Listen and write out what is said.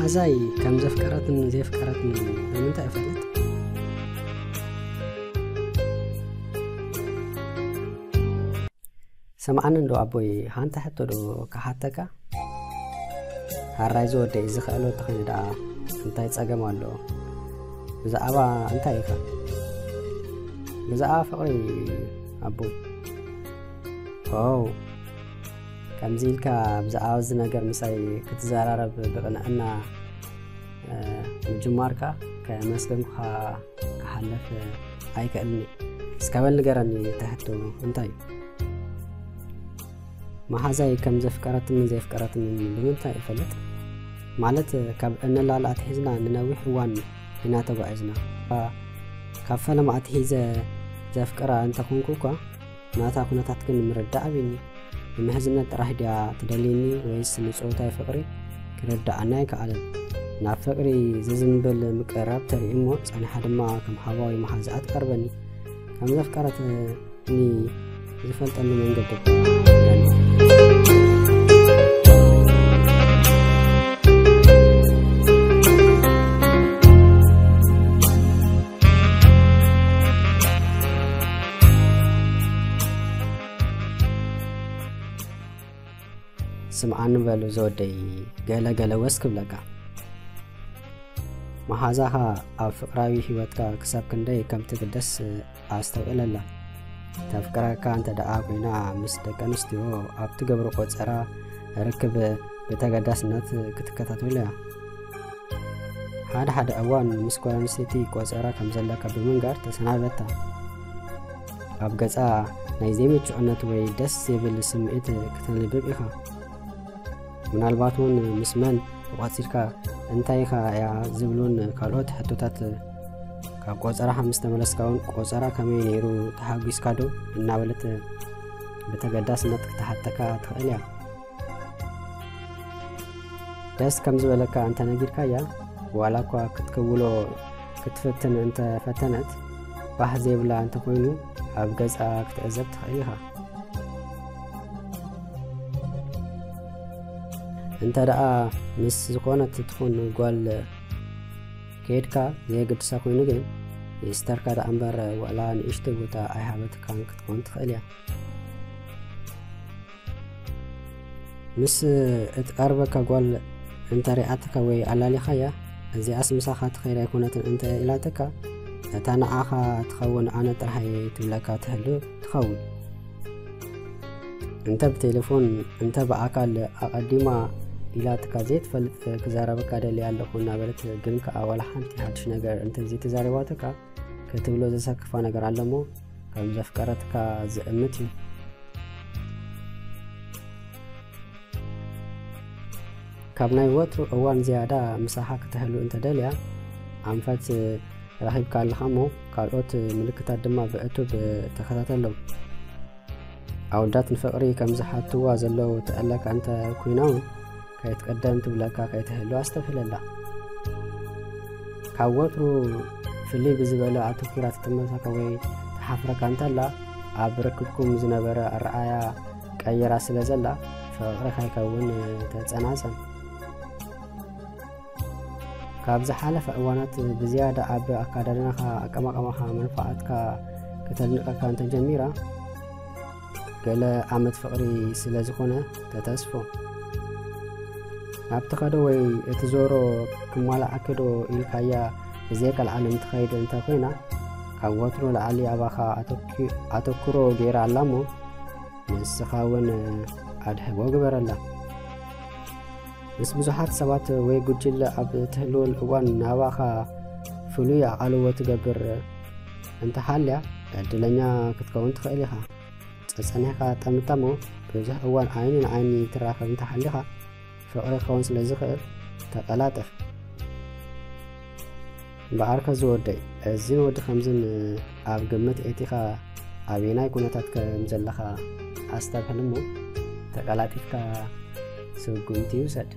እዛይ ከም ዘፍቀረትን ዘየፍቀረትን ብምንታይ እፈልጥ? ሰምዓኒ እንዶ ኣቦይ፣ ሓንቲ ሕቶ ዶ ክሓተካ? ሓራይ ዝወደይ ዝኽእሎ እንተኾይኑ ደኣ እንታይ ጸገም ኣለዎ? ብዛዕባ እንታይ ኢኻ? ብዛዕባ ፍቕሪ ኣቦይ። ኦ፣ ከምዚ ኢልካ ብዛዕባ እዚ ነገር ምሳይ ክትዘራረብ ብቕንዕና፣ እ፣ ምጅማርካ ከመስገንኩኻ ክሓልፍ ኣይክእልኒ። እስከ በል ንገረኒ፣ እቲ ሕቶ እንታይ እዩ? መሓዛይ ከም ዘፍቀረትንን ዘየፍቀረትንን ብምንታይ እፈልጥ? ማለት፣ ካብ እንላለ ኣትሒዝና ንነዊሕ እዋን ኢና ተጓዒዝና። ካብ ፈለማ ኣትሒዘ ዘፍቅራ እንተኾንኩ እኳ፣ ናታ ኩነታት ግን ምርዳእ ኣብይኒ። ንምሕዝነት ጥራሕ ድያ ትደልይኒ ወይስ ንጾታዊ ፍቕሪ ክርድኣና ኣይከኣለን? ናብ ፍቕሪ ዝዝንብል ምቅርራብ ተርኢ እሞ፣ ጸኒሓ ድማ ከም ሓዋዊ መሓዛኣ ትቐርበኒ። ከም ዘፍቀረትኒ ዝፈልጠሉ መንገዲ ስምዓኒ በሉ ዝወደይ፣ ገለ ገለ ወስ ክብለካ። መሓዛኻ ኣብ ፍቕራዊ ህይወትካ ክሳብ ክንደይ ከም ትግደስ ኣስተውዕለላ። ተፍቅረካ እንተ ደኣ ኮይና፣ ምስ ደቂ ኣንስትዮ ኣብ ትገብሮ ቆጸራ ርክብ ብተገዳስነት ክትከታተሎ እያ። ሓደ ሓደ እዋን ምስ ጓል ኣንስተይቲ ቆጸራ ከም ዘለካ ብምንጋር ተሰናበታ። ኣብ ገጻ ናይ ዘይምቹእነት ወይ ደስ ዘይብል ስምዒት ከተንብብ ኢኻ። ምናልባት እውን ምስ መን ተቋጺርካ፣ እንታይ ኢኻ እያ ዝብሉን ካልኦት ሕቶታት። ካብ ቆጸራኻ ምስ ተመለስካ እውን ቆጸራ ከመይ ነይሩ፣ ተሓጒስካ ዶ እናበለት ብተገዳስነት ክትሓተካ ትኽእል እያ። ደስ ከም ዝበለካ እንተ ነጊርካያ፣ ዋላ እኳ ክትክውሎ ክትፍትን እንተ ፈተነት፣ ባህ ዘይብላ እንተ ኮይኑ፣ ኣብ ገጻ ክትዕዘብ ትኽእል ኢኻ። እንተ ደኣ ምስ ዝኾነት ትኹን ጓል ከይድካ ዘየገድሳ ኮይኑ ግን፣ ይስተርካ ደኣ እምበር ዋላ ንእሽተይ ቦታ ኣይሃበትካን ክትኮን ትኽእል እያ። ምስ እትቐርበካ ጓል እንተ ሪኣትካ ወይ ኣላሊኻያ፣ እዚኣስ ምሳኻ ትኸይድ ኣይኮነትን እንተ ኢላትካ፣ እታ ንዓኻ ትኸውን ኣነ ጥራሕ እየ ትብለካ ትህሉ ትኸውን። እንተ ብቴሌፎን እንተ ብኣካል ኣቐዲማ ኢላትካ ዘይትፈልጥ ክዛረበካ ደልየ ኣለኹ እናበለት ግን ከኣ ዋላ ሓንቲ ሓድሽ ነገር እንተ ዘይተዛሪባትካ ክትብሎ ዘሰክፋ ነገር ኣለሞ ከም ዘፍቀረትካ ዝእምት እዩ። ካብ ናይ ወትሩ እዋን ዝያዳ ምሳኻ ክትህሉ እንተደልያ ኣንፈት ረኺብካ ኣለኻ እሞ ካልኦት ምልክታት ድማ ብዕቱብ ተኸታተሎም። ኣወዳት ንፍቕሪ ከም ዝሓትዋ ዘለዉ ትዕለካ እንተ ኮይና እውን ከይትቀደም ትብለካ ከይትህሉ ኣስተብህለላ። ካብ ወትሩ ፍልይ ብዝበለ ኣተኲራ ትጥምተካ ወይ ትሓፍረካ እንተላ ኣብ ርክብኩም ዝነበረ ኣረኣያ ቀይራ ስለ ዘላ ፍቕሪ ከይከውን ተጸናጸን። ካብ ዝሓለፈ እዋናት ብዝያዳ ኣብ ኣካዳድናኻ ኣቀማቕማኻ መንፋዓትካ ከተድንቐካ እንተጀሚራ ገለ ኣመት ፍቕሪ ስለ ዝኾነ ተተስፎ። ናብቲ ኸዶ ወይ እቲ ዞሮ ክማላኣኪ ዶ ኢልካያ ብዘይቀልዓለም ትኸይድ እንተ ኮይና ካብ ወትሩ ላዕሊ ኣባኻ ኣተኩ- ኣተኩሮ ገይራ ኣላ እሞ ንስኻ እውን ኣድሕቦ ግበረላ። ምስ ብዙሓት ሰባት ወይ ጉጅለ ኣብ ትህልወሉ እዋን ናባኻ ፍሉይ ኣቓልቦ ትገብር እንተሃልያ ዕድለኛ ክትከውን ትኽእል ኢኻ። ጸጸኒሕካ ጠምጠሞ ብዙሕ እዋን ዓይኒ ንዓይኒ ትራኸብ እንተሃሊኻ ፍቕሪ ክኸውን ስለ ዝኽእል ተቐላጠፍ። እምበኣርከ ዝወደይ እዝን ወዲ ከምዝን ኣብ ግምት ኤቲኻ ኣበየናይ ኩነታት ከም ዘለኻ ኣስተብህል እሞ ተቐላጢፍካ ስጉምቲ ይውሰድ።